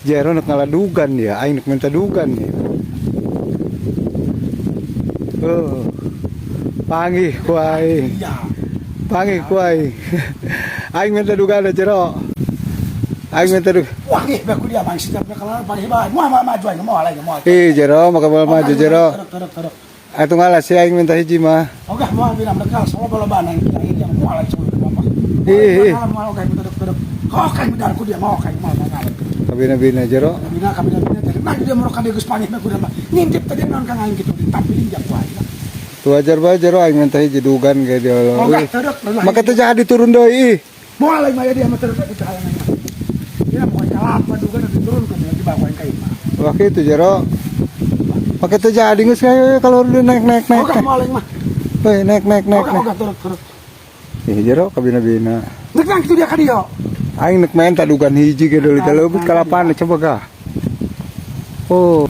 Jero nek ngaladugan dia, aing nek minta dugan dia. Oh. Panggih ku aing. Iya. Panggih ku aing. Aing minta dugan jero. Aing minta dugan. Wah, ih, baku dia bang setiap kalau panggih bae. Moal moal maju aing moal aing moal. Ih, jero maka moal maju jero. Teruk teruk teruk. Atuh ngalah si aing minta hiji mah. Ogah moal bina mereka sama boloban aing kita ini yang moal aing sebelum apa. Ih, ih. Moal ogah teruk teruk. Kok kain bedar ku dia mau kain moal moal. Kabina-bina jero. Kabina kabina bina tadi. Nah dia mereka dia geus panggih baku dia mah. Ngintip tadi non kang aing kitu ditampilin jak ku aing. Tuh wajar bae jero aing minta hiji dugan ge dia. Ogah teruk. Maka teu jadi turun deui ih. Moal aing mah dia mah teruk itu halangan. Dia mau kalapa dugan diturunkan di bawah aing ka imah. Wah kitu jero. Maka teu jadi geus kalau udah naik naik naik. Ogah moal aing mah. Weh, naik naik naik. Ogah Naik. Ogah teruk teruk. Ih jero kabina-bina. Nek nang kitu dia ka dia. Aing nek main tadugan hiji ge deui teh leubeut kalapan coba gah. Oh.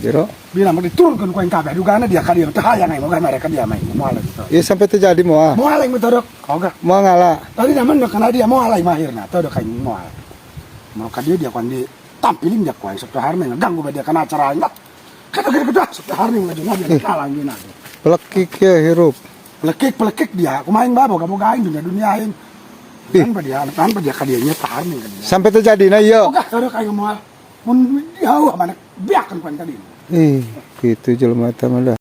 Jero. Bila mau diturunkan ku aing kabeh dugana dia ka dia teh hayang aing ogah mereka dia mah moal gitu. Ieu sampai terjadi moal. Moal aing mah teruk. Ogah. Moal ngala. Tadi naman kana dia moal aing mah akhirna teu aing moal. Mau ka dia dia kan ditampilin dia ku aing sok harna ngaganggu ba dia kana acara aing lah. Kata gede gede sok harna ngaju dia kalah anjeunna. Pelekik ya hirup. Pelekik pelekik dia kumaha aing bae boga aing dunia dunia aing. Kan ba dia kan ba dia ka dia nya tahan ka dia. Sampai terjadi na ieu. Ogah teruk aing moal. Mun jauh mana biakan ku aing tadi. Ih, kitu jelema teh mah dah.